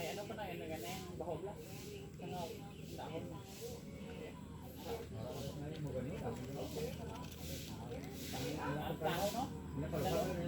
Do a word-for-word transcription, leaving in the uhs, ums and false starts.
May ano pa na yun, nagana yung bahog lang. Ano, dahon. Ang dahon, no?